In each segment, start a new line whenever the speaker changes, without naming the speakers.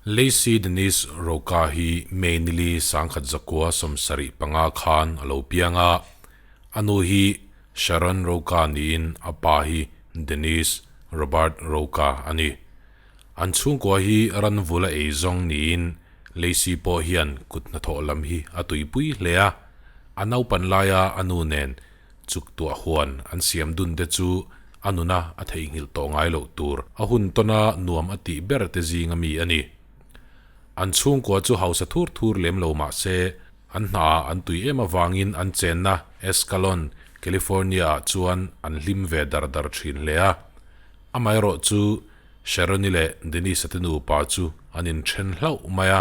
Lacey Denise Roca hi May nili 1975 khan a lo piang a, a nu hi Sharon Roca niin a pa hi Denise Robert Roca a ni. An chhungkua hi ran vula ei zawng niin Lacey pawh hian kut hnathawh lam hi a tuipui hle a, a naupan laia a nu nen Chuk tuah huan an siam dun te chu a nuna a theihnghilh tawh ngai loh tur a hun tawna nuam a tih ber te zing a mi a ni. An chhungkua chu hausa thur thur lem lo mah se, an hnaah an tui em avangin an chenna Escalon, California ah chuan an hlim ve dar dar thin hle a. Amaherawh chu Sharon-i leh Dennis-a te nupa chu an inthen hlauh mai a.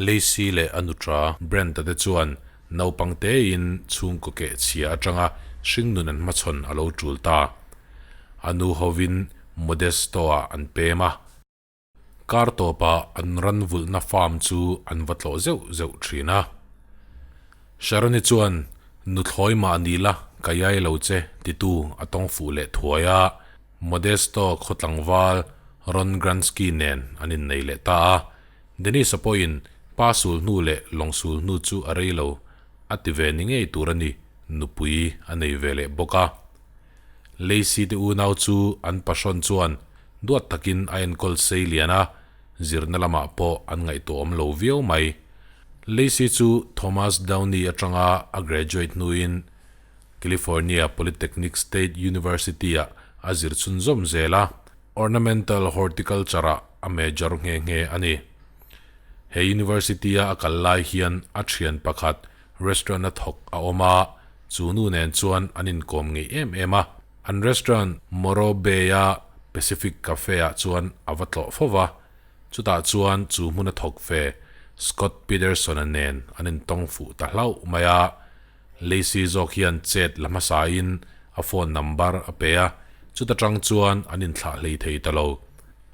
Lacey leh a nutra Brent-a te chuan Naupang tein chhungkaw keh chhia atanga hringnun an hmachhawn a lo tul ta. A nu hovin Modesto-ah an pem a. Kar tawpah an ran vulhna farm chu an va tlawh zeuh zeuh thin a. Sharon-i chuan, Nuthlawi mah ni la, ka iai lo che, titu a tawng fuh leh thuai a. Modesto khaw tlangval Ron Gransky nen an innei leh ta a. Dennis-a pawhin pa sul hnu leh lawng sul hnu chu a rei lo, a ti ve ni ngei tur a ni, nupui a nei ve leh bawk a. Lacey te unau chu an pahrawn chuan duat takin a enkawl sei lian a, zirna lamah pawh an ngaihtuahawm lo viau mai. Lacey chu Thomas Downey atanga a graduate hnuin California Polytechnic State University-ah a zir chhunzawm zel a. Ornamental Horticulture-ah a major nghe nghe a ni. He University-a a kal lai hian a thian pakhat restaurant-a thawk a awm a, chu nu nen chuan an inkawm ngei em em a. An restaurant Morro Bay-a Pacific Cafe-ah chuan a va tlawh fo va, chutah chuan chu hmuna thawk ve Scott Peterson-a nen an intawng fuh ta hlauh mai a. Lacey zawk hian chet la hmasain a phone number a pe a, chuta tang chuan an inthlah hlei thei ta lo.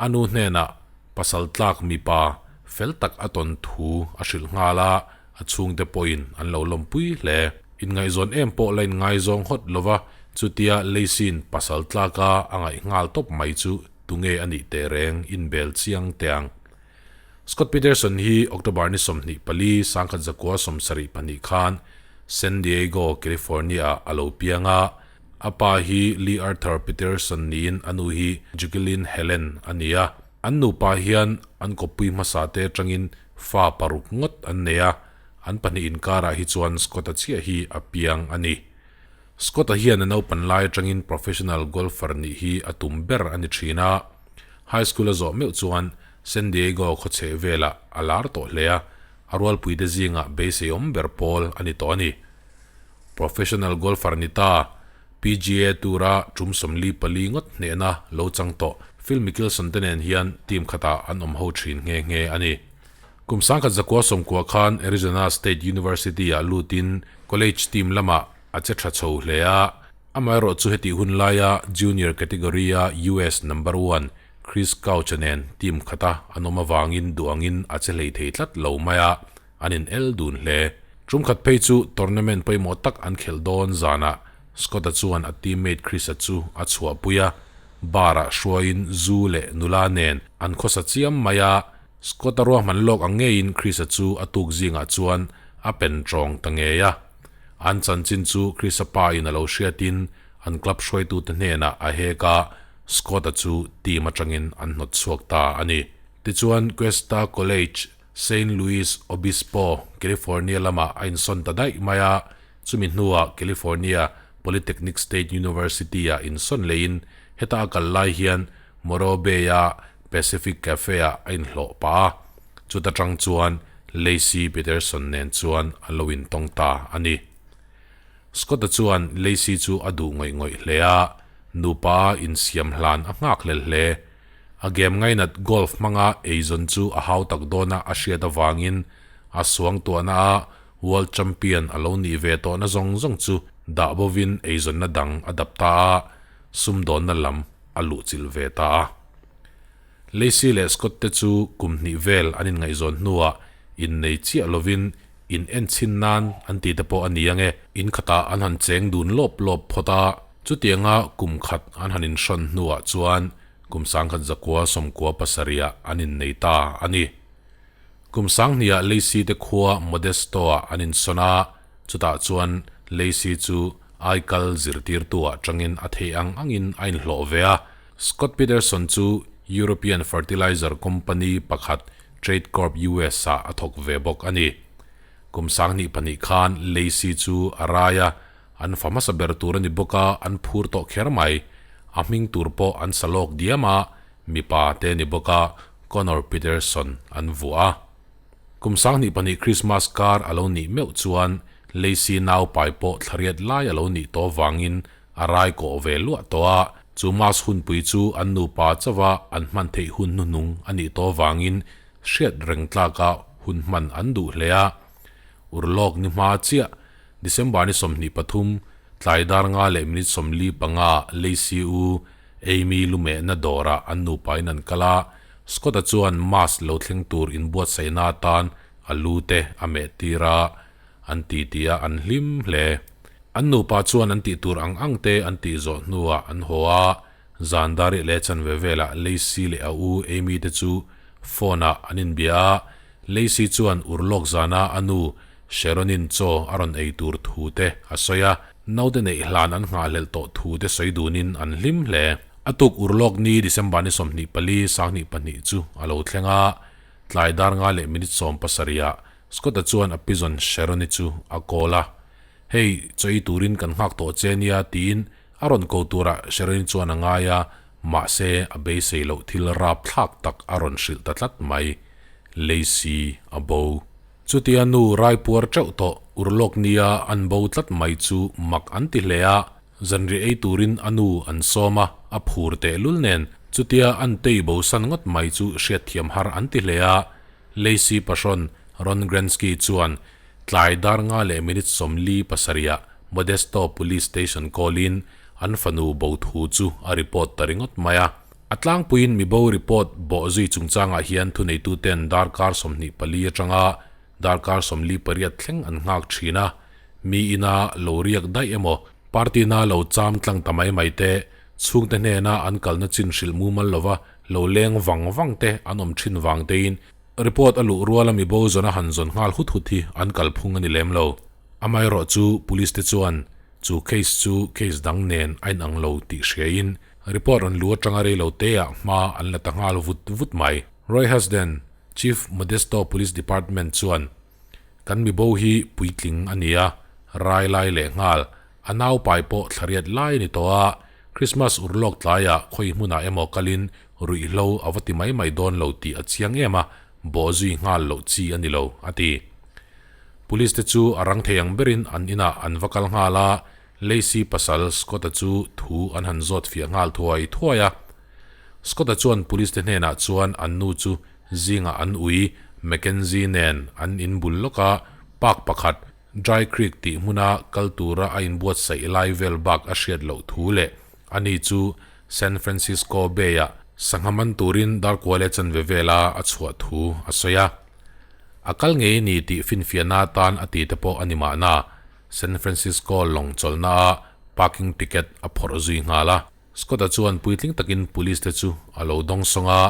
A nu hnenah pasal tlak mipa fel tak a tawn thu a hrilh nghal a, a chhungte pawhin an lo lawmpui hle. Inngaihzawn em pawh la inngaizawng hawt lo va, chutia Lacey-in pasal tlaka a ngaih nghal tawp mai chu tunge a nih teh reng inbel chiang teh ang. Scott Peterson hi October ni 24, 1972 khan San Diego, California-ah a lo piang a. A pa hi Lee Arthur Peterson niin a nu hi Jacqueline Helen a ni a. An nupa hian an kawppui hmasa te atangin fa paruk ngawt an nei a, an pahnih inkarah hi chuan Scott-a chiah hi a piang a ni. Scott-a hian a naupan lai atangin professional golfer nih hi a tum ber a ni thin a. High school a zawh meuh chuan San Diego khawchheh velah a lar tawh hle a, a rualpuite zingah beiseiawm ber pawl a ni tawh a ni. Professional golfer ni ta, PGA Tour-a tum 44 ngawt hnehna lo chang tawh Phil Mickelson te nen hian team khatah an awm ho thin nghe nghe a ni. Kum 1990 khan Arizona State University-ah lutin college team lamah a che tha chho hle a, amaherawh chu hetih hun laia junior category-a US number one Chris Couch-a nen team khata an awm avangin duh angin a che hlei thei tlat lo mai a, an in el dun hle. Tum khat phei chu tournament pawimawh tak an khelh dawn zanah Scott-a chuan a teammate Chris-a chu a chhuahpui a, bar-ah hruaiin zu leh nula nen an khawsa chiam mai a, Scott-a ruahman lawk ang ngeiin Chris-a chu a tuk zingah chuan a pen tawng ta ngei a. An chanchin chu Chris-a pa in a lo hriatin an club hruaitute hnenah a hek a, Scott-a chu team atangin an hnawt chhuak ta a ni. Tichuan Cuesta College, Saint Louis Obispo, California lamah a insawn ta daih mai a, chumi hnuah California Polytechnic State University-ah insawn leiin heta a kal lai hian Morro Bay-a Pacific Cafe-ah a inhlawh pah a, chuta tang chuan Lacey Peterson nen chuan an lo intawng ta a ni. Scott-a chuan Lacey chu a duh ngawih ngawih hle a, nupa a insiam hlan a nghak hlel hle. A game ngainat golf hmanga eizawn chu a hau tak dawna a hriat avangin a suangtuahna a World Champion a lo nih ve tawhna zawng zawng chu dah bovin eizawnna dang a dap ta a, sumdawnna lam a luhchilh ve ta a. Lacey leh Scott te chu kum hnih vel an inngaihzawn hnuah innei chiah lovin in en chhin nan an ti te pawh a ni ang e. In khatah an han cheng dun lawp lawp phawt a, chutianga kum khat an han inhrawn hnuah chuan kum 1997 ah an innei ta a ni. Kum sanghniah Lacey te khua Modesto-ah an insawn a, chutah chuan Lacey chu aikal zirtirtu-ah tangin a theih ang angin a inhlawh ve a. Scott Peterson chu European fertilizer company pakhat Tradecorp US-ah a thawk ve bawk a ni. Kum 2002 khan Lacey chu a rai a, an fa hmasa ber tur a ni bawk a, an phur tawh kher mai. A hming tur pawh an sa lawk diam a, mipa te ni bawk a, Connor Peterson an vuah a. Kum 2002 Christmas kar a lo nih meuh chuan Lacey nau pai pawh thlariat lai a lo nih tawh vangin a rai kawh ve luah tawh a, chu mas hunpui chu an nupa chauha an hman theih hun hnuhnung a nih tawh vangin hriat reng tlaka hun hman an duh hle a. Urlawk ni hma chiah, December ni 23, tlai dar nga leh minute 45 Lacey u Amy lumehna dawrah an nupain an kal a, Scott-a chuan mas lo thleng tur inbuatsaihna atan a lu te a meh tir a, an ti ti a, an hlim hle. An nupa chuan an tih tur ang ang te an tih zawh hnuah an haw a, zan darih leh chanve velah Lacey leh a u Amy te chu phone-ah an inbia a, Lacey chuan urlawk zana a nu Sharon-in chaw a rawn ei tur thu te a sawi a, naute neih hlan an nghahhlelh tawh thu te sawi dunin an hlim hle. A tuk urlawk ni December ni 24, 2002 chu a lo thleng a, tlai dar nga leh minute 17 ah Scott-a chuan a pizawn Sharon-i chu a call a, Hei, chaw ei turin kan nghak tawh che nia, tiin a rawn ko turah Sharon-i chuan a ngai a, mahse a beisei loh thil rapthlak tak a rawn hrilh ta tlat mai. Lacey a bo. Chutia nu raipuar teuh tawh urlawk nia an bo tlat mai chu mak an ti hle a, zanriah ei turin a nu an sawm a, a phur tehlul nen chutia an tei bo san ngawt mai chu hriatthiam har an ti hle a, Lacey pahrawn Ron Grensky chuan tlai dar nga leh minute 47 ah Modesto Police Station call-in an fanu bo thu chu a report ta ringawt mai a. A tlangpuiin mibo report bawhzui chungchangah hian thuneituten darkar 24 atanga darkar 48 thleng an nghak thin a, mi ina lo riak daih emaw, party na lo cham tlang ta mai mai te, chhungte hnena an kalna chin hrilh mumal lova lo leng vang vang te an awm thin vang tein report a luh ruala mibo zawn a han zawn nghal hut hut hi an kalphung a ni lem lo. Amaherawh chu police te chuan chu case chu case dang nen a inang lo tih hriain report rawn lu atanga rei lo te ah hma an la ta nghal vut vut mai. Roy Hasden, Chief Modesto Police Department chuan, Kan mibo hi puitling a ni a, rai lai leh nghal, a nau pai pawh thlariat lai a ni tawh a, Christmas urlawk tlaiah khawi hmunah emaw kalin ruihhlo a va ti mai mai dawn lo tih a chiang em a, bawhzui nghal loh chi a ni lo, a ti. Police te chu a rang thei ang berin an inah an va kal nghal a, Lacey pasal Scott-a chu thu an han zawt fiah nghal thuai thuai a. Scott-a chuan police te hnenah chuan an nu chu zingah an ui Mackenzie nen an inbul lawk a, park pakhat Dry Creek tih hmuna kal tura a inbuatsaih lai vel bak a hriat loh thu leh ani chu San Francisco Bay-ah sangha man turin darkual e chanve vela a chhuah thu a sawi a. A kal ngei ni tih finfiahna atan a ti te pawh a ni mahna, San Francisco lawng chawlhna a parking ticket a phawrh zui nghal a. Scott-a chuan puitling takin police te chu a lo dawng sawng a,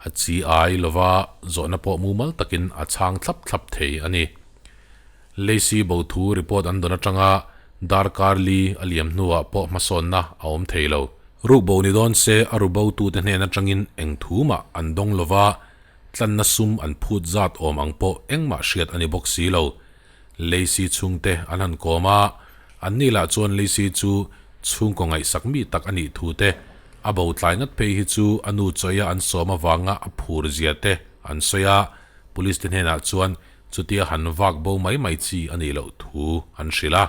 a chi ai lova zawhna pawh mumal takin a chhang thlap thlap thei a ni. Lacey bo thu report an dawn atanga darkar li a liam hnuah pawh hmasawnna a awm thei lo. Ruk bo ni dawn se a ru botute hnen atangin eng thu mah an dawng lova, tlanna sum an phut zat awm ang pawh engmah hriat a ni bawk si lo. Lacey chhungte an han kawm a, anni lah chuan Lacey chu chhungkaw ngaihsak mi tak a nih thu te, a bo tlai ngat phei hi chu a nu chawia an sawm avanga a phur zia te an sawi a, police te hnenah chuan chutia han vak bo mai mai chi a nih loh thu an hrilh a.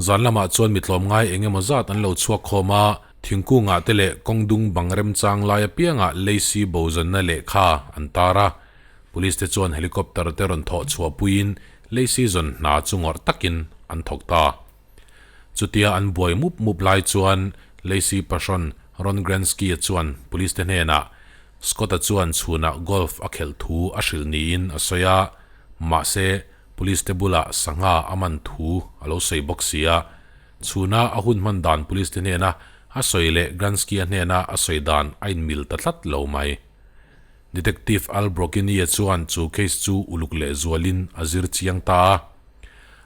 Zan lamah chuan mi tlawmngai eng emaw zat an lo chhuak khawm a, thingkungah te leh kawng dung bang remchang lai apiangah Lacey bo zanna lehkha an tar a, Police te chuan helicopter te rawn thawh chhuah puiin Lacey zawn hna chu ngawrh takin an thawk ta. Chutia an buai mup mup lai chuan Lacey pahrawn Ron Grensky-a chuan police te hnenah Scott-a chuan chhunah golf a khelh thu a hrilh niin a sawi a, mahse police te bulah sangha a man thu a lo sawi bawk si a. Chhuna a hun hman dan police te hnena a sawi leh Grensky-a hnena a sawi dan a inmil ta tlat lo mai. Detective Al Brocchini-a chuan chu case chu uluk leh zualin a zir chiang ta a.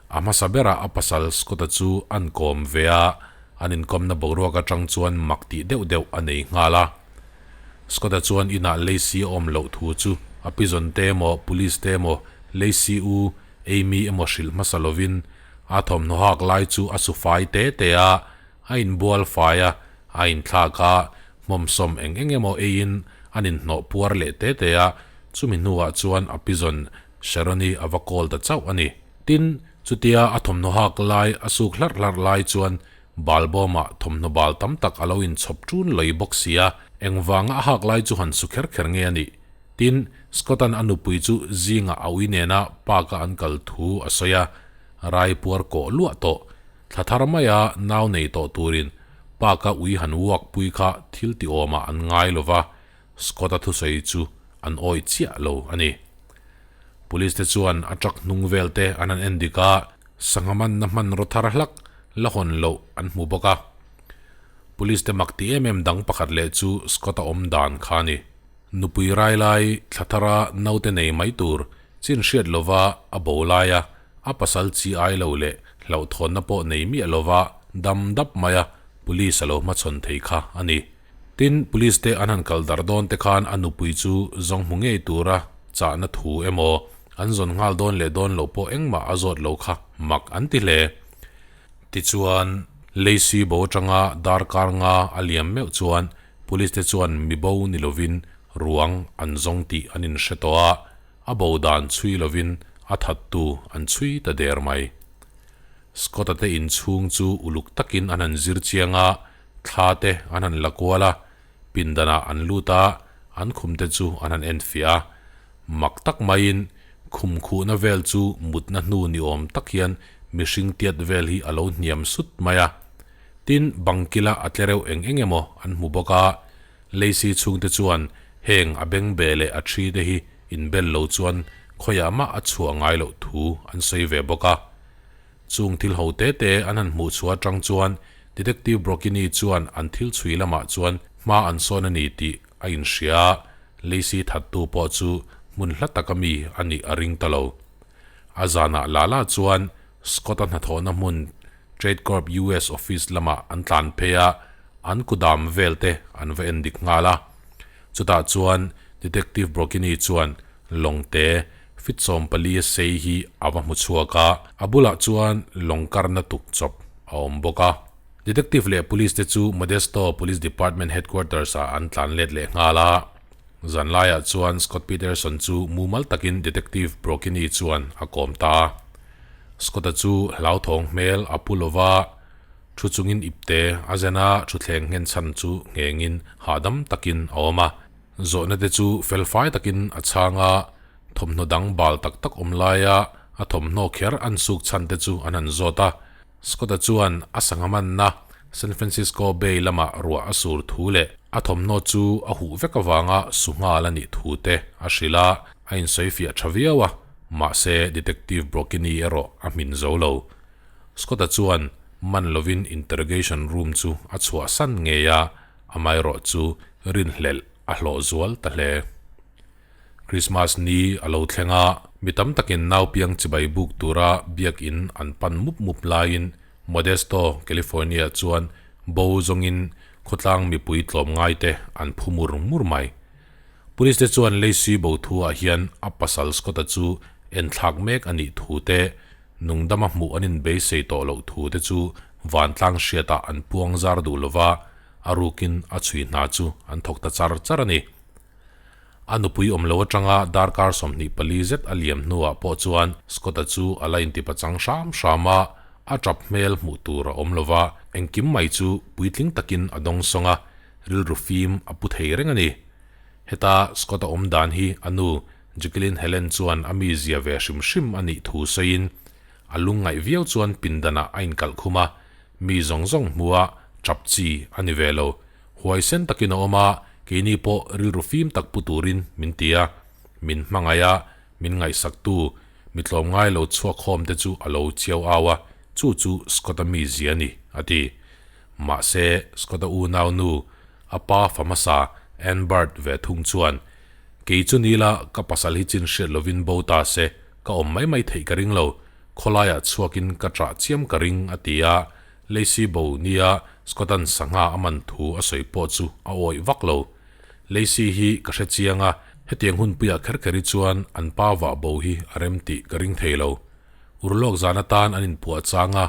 A hmasa berah a pasal Scott-a chu an kawm ve a, an inkawmna boruak atang chuan mak tih deuh deuh a nei nghal a. Scott-a chuan inah Lacey a awm loh thu chu a pizawn te emaw police te emaw Lacey u Amy emaw hrilh hmasa lovin a thawmhnaw hak lai chu a su fai te te a, a inbual fai a, a inthlak a, hmawmsawm eng eng emaw eiin an inhnawh puar leh te te a, chumi hnuah chuan a pizawn Sharon-i a va call ta chauh a ni. Tin, chutia a thawmhnaw hak lai a suk hlarh hlarh lai chuan balbawmah thawmhnaw bal tam tak a lo inchhawp ṭun lei bawk si a, engvanga a hak lai chu han su kher kher nge a nih? Tin, Scott-a'n a nupui chu zingah a ui nena park-a an kal thu a sawi a, rai puar kawh luah tawh. Thla thar maia nau nei tawh turin park-a ui han walk pui kha thil ti awmah an ngai lo va, Scott-a thusawi chu an awih chiah lo a ni. Police te chuan a truck hnung vel te an han en dik a, sangha manna hmanraw thar hlak la hawn loh an hmu bawk a. Police te mak ti em em dang pakhat leh chu Scott-a awm dan kha a ni. Nupui rai lai thla thara naute nei mai tur chin hriat lova a bo laia a pasal chi ai lo leh hlauhthawnna pawh nei miah lova dam dap maia police a lo hmachhawn thei kha a ni. Tin, police te an han kal darh dawn te khan a nupui chu zawng hmu ngei tura chahna thu emaw an zawn nghal dawn leh dawn loh pawh engmah a zawt lo kha mak an ti hle. Tichuan, Lacey bo atanga darkar nga a liam meuh chuan police te chuan mi bo ni lovin ruang an zawng tih an inhre tawh a, a bo dan chhui lovin a thattu an chhui ta der mai. Scott-a te inchhung chu uluk takin an han zir chiang a, Thla te an han la kual a, pindanah an lut a, an khum te chu an han en fiah a. Mak tak maiin khum khuhna vel chu mutna hnu ni awm tak hian mihring tiat vel hi a lo hniam sut mai a. Tin, bang kila a tle reuh eng eng emaw an hmu bawk a, Lacey chhungte chuan heng a beng be leh a thi te hi inbel lo chuan khawiah mah a chhuah ngai loh thu an sawi ve bawk a. Chung thil ho te te an han hmuh chhuah atang chuan Detective Brocchini chuan an thil chhui lamah chuan hma an sawn a ni tih a inhria a, Lacey thattu pawh chu hmun hla taka mi a nih a ring ta lo. A zanah la la chuan Scott-a hnathawhna hmun Trade Corp US office lamah an tlan phei a, an kudam vel te an va en dik nghal a. Chutah chuan Detective Brocchini chuan lawngte Fit 14 a sei hi a va hmu chhuak a, a bulah chuan lawng karna tuk chawp a awm bawk a. Detective leh Police te chu Modesto Police Department Headquarters ah an tlan let leh nghal a. Zan laiah chuan Scott Peterson chu mumal takin Detective Brocchini chuan a kawm ta a. Scott-a chu hlauthawng hmel a pu lova, thu chungin ipte a zen a, thutthleng nghen chhan chu nghengin hahdam takin a awm a. Zawhna te chu felfai takin a chhang a, thawmhnaw dang bal tak tak awm laia a thawmhnaw kher an suk chhan te chu an han zawt a. Scott-a chuan a sangha manna San Francisco Bay lamah ruah a sur thu leh a thawmhnaw chu a huh vek avanga su nghal a nih thu te a hrilh a, a insawi fiah tha viau a, mahse Detective Brocchini erawh a hmin zo lo. Scott-a chuan man lovin interrogation room chu a chhuahsan ngei a, Amaherawh chu rinhlelh a hlawh zual ta hle. Krismas ni a lo thleng a, mi tam takin naupiang chibai buk tura biakin an pan mup mup laiin Modesto, California chuan bo zawngin khawtlang mipui tlawmngaite an phu mur mur mai. Police te chuan Lacey bo thu ah hian a pasal Scott-a chu enthlak mek a nih thu te, nungdama hmuh an inbeisei tawh loh thu te chu vantlang hriatah an puang zar duh lova, a rukin a chhui hna chu an thawk ta char char a ni. A nupui awm lo atanga darkar 24 zet a liam hnuah pawh chuan Scott-a chu a la inti pachang hram hram a, a tap hmel hmuh tur a awm lova, engkim mai chu puitling takin a dawng sawng a, rilru fim a pu thei reng a ni. Heta Scott-a awm dan hi a nu Jacqueline Helen chuan a mizia ve hrim hrim a nih thu sawiin a lungngaih viau chuan pindanah a inkalh khum a, mi zawng zawng hmua tap chi a ni ve lo. Huaisen takin a awm a, keini pawh rilru fim tak pu turin min ti a, min hmangaih a, min ngaihsaktu, mi tlawmngai lo chhuak khawm te chu a lo chiau au a, chu chu Scott-a mizia a ni, a ti. Mahse, Scott-a unau nu, a pa fa hmasa Ann Bird ve thung chuan, Kei chu nila ka pasal hi chin hriat lovin bo ta se, ka awm mai mai theih ka ring lo. Khawlaiah chhuakin ka ṭah chiam ka ring, a ti a. Lacey bo nia Scott-a'n sangha a man thu a sawi pawh chu a awih vak lo. Lacey hi ka hre chiang a, hetiang hunpuiah kher kher hi chuan an pa vah bo hi a rem tih ka ring thei lo. Urlawk zan atan an inpuah chang a,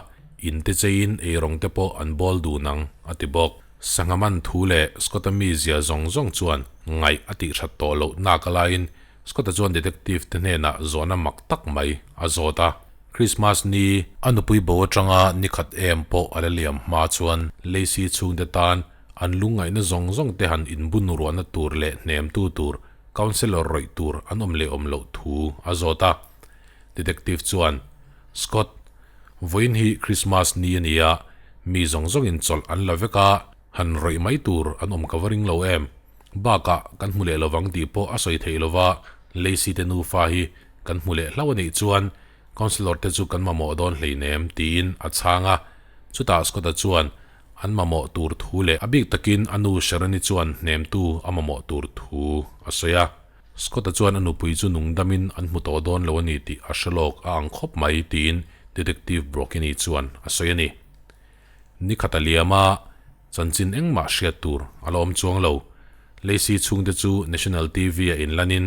in te cheiin eirawng te pawh an bawl dun ang, a ti bawk. Sangha man thu leh Scott-a mizia zawng zawng chuan ngaih a tih that tawh loh nak alaiin Scott-a chuan detective te hnenah zawhna mak tak mai a zawt a. Christmas ni a nupui bo atanga ni khat em pawh a la liam hma chuan Lacey chhungte tan an lungngaihna zawng zawng te han inbun ruahna tur leh hnemtu tur counsellor rawih tur an awm leh awm loh thu a zawt a. Detective chuan, Scott, vawiin hi Christmas ni a ni a, mi zawng zawngin chawlh an la vek a, han rawih mai tur an awm ka va ring lo em? Bakah kan hmu leh lovang tih pawh a sawi theih lova, Lacey te nufa hi kan hmu leh hlauh a nih chuan Councillor te chu kan mamawh dawn hleinem tiin a chhang a. Chutah Scott-a chuan an mamawh tur thu leh a bik takin a nu Sharon-i chuan hnemtu a mamawh tur thu a sawi a. Scott-a chuan a nupui chu nung damin an hmu tawh dawn lo a ni tih a hre lawk a ang khawp mai tiin Detective Brocchini chuan a sawi a ni. Ni khat a liam a, chanchin engmah hriat tur a la awm chuang lo. Lacey chhungte chu National TV-a inlanin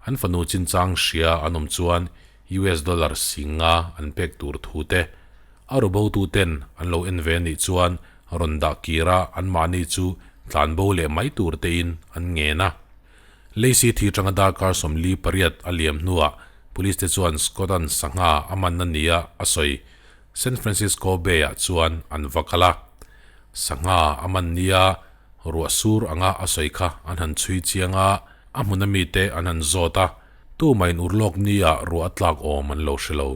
an fanu chinchang hria an awm chuan US dollar singa an pek tur thu te, a rubo tuten an lo en ve anih chuan rawn dah kir a anmahni chu tlanbo leh mai tur tein an ngen a. Lacey thi atanga darkar 48 a liam hnuah Police te chuan Scott-a'n sangha a manna nia a sawi San Francisco Bay-ah chuan an va kal a. Sangha a man nia ruah sur anga a sawi kha an han chhui chiang a, a hmuna mite an han zawt a, tumahin urlawk nia ruah a tlak awm an lo hre lo.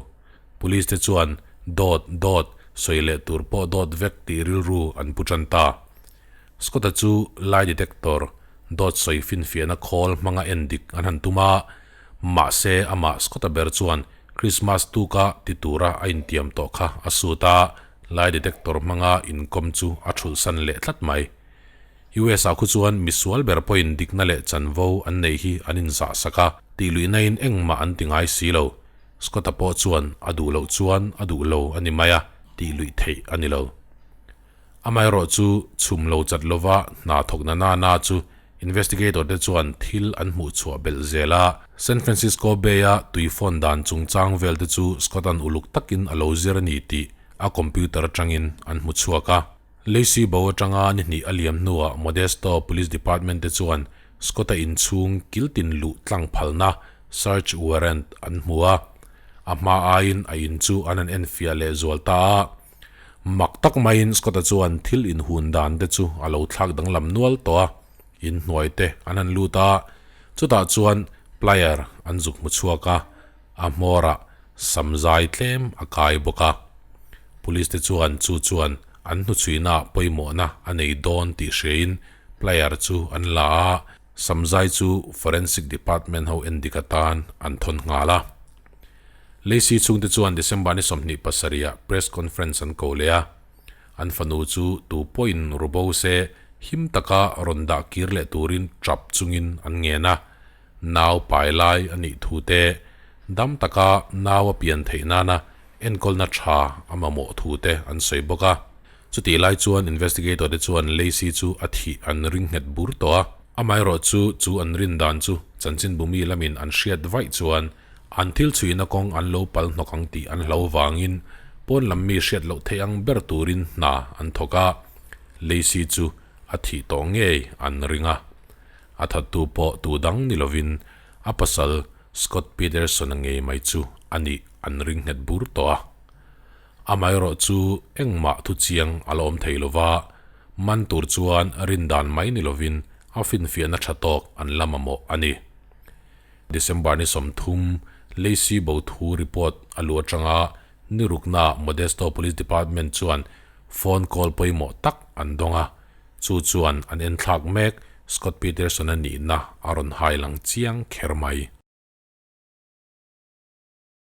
Police te chuan dawt, dawt, sawi leh tur pawh dawt vek tih rilru an pu tan ta. Scott-a chu lie detector, dawt sawi finfiahna khawl hmanga en dik an han tum a, mahse amah Scott-a ber chuan Christmas tuka ti tura a intiam tawh kha a sut a, lie detector hmanga inkawm chu a thulhsan leh tlat mai. US-ah khu chuan misual ber pawhin dikna leh chanvo an neih hi an inzah sak a, tihluihnain engmah an ti ngai si lo. Scott-a pawh chuan a duh loh chuan a duh lo a ni mai a, tihluih theih a ni lo. Amaherawh chu chhum lo chat lova hna thawkna nana chu investigator te chuan thil an hmuh chhuah belh zel a. San Francisco Bay-a tui phone dan chungchang vel te chu Scott-a'n uluk takin a lo zir a ni tih a computer atangin an hmu chhuak a. Lacey bo atanga ni hnih a liam hnuah Modesto Police Department te chuan Scott-a inchhung kiltin luh tlang phalna search warrant an hmu a. A hma aiin a in chu an han enfiah leh zual ta a. Mak tak maiin Scott-a chuan thil inhun dan te chu a lo thlak danglam nual tawh a, inhnuai te an han lut a, chutah chuan plier an zuk hmu chhuak a, a hmawrah samzai tlem a kai bawk a. Police te chuan chu chuan an hnuchhuihna pawimawhna a nei dawn tih hriain plier chu an la a, samzai chu forensic department ho endik atan an thawn nghal a. Lacey chhungte chuan December ni 27 ah press conference an ko leh a, an fanu chu tu pawhin rubo se him taka rawn dah kir leh turin tap chungin an ngen a, nau pai lai a nih thu te, dam taka nau a pian theih nana enkawlna tha a mamawh thu te an sawi bawk a. Chutih lai chuan investigator te chuan Lacey chu a thih an ring nghet bur tawh a, amaherawh chu chu an rin dan chu chanchinbumi lamin an hriat vaih chuan An thil chhuihna kawng an lo pal hnawk ang tih an hlo vangin pawn lam mi hriat loh theih ang ber turin hna an thawk a, Lacey chu a thih tawh ngei an ring a. A thattu pawh tu dang ni lovin a pasal Scott Peterson-a ngei mai chu a nih an ring nghet bur tawh a. Amaherawh chu engmah thu chiang a la awm thei lova, man tur chuan rindan mai ni lovin a finfiahna tha tawk an la mamawh a ni. December ni 30, Lacey bo thu report a luh atanga ni rukna Modesto Police Department chuan phone call pawimawh tak an dawng a, chu chuan an enthlak mek Scott Peterson-a nihna a rawn hai lang chiang kher mai.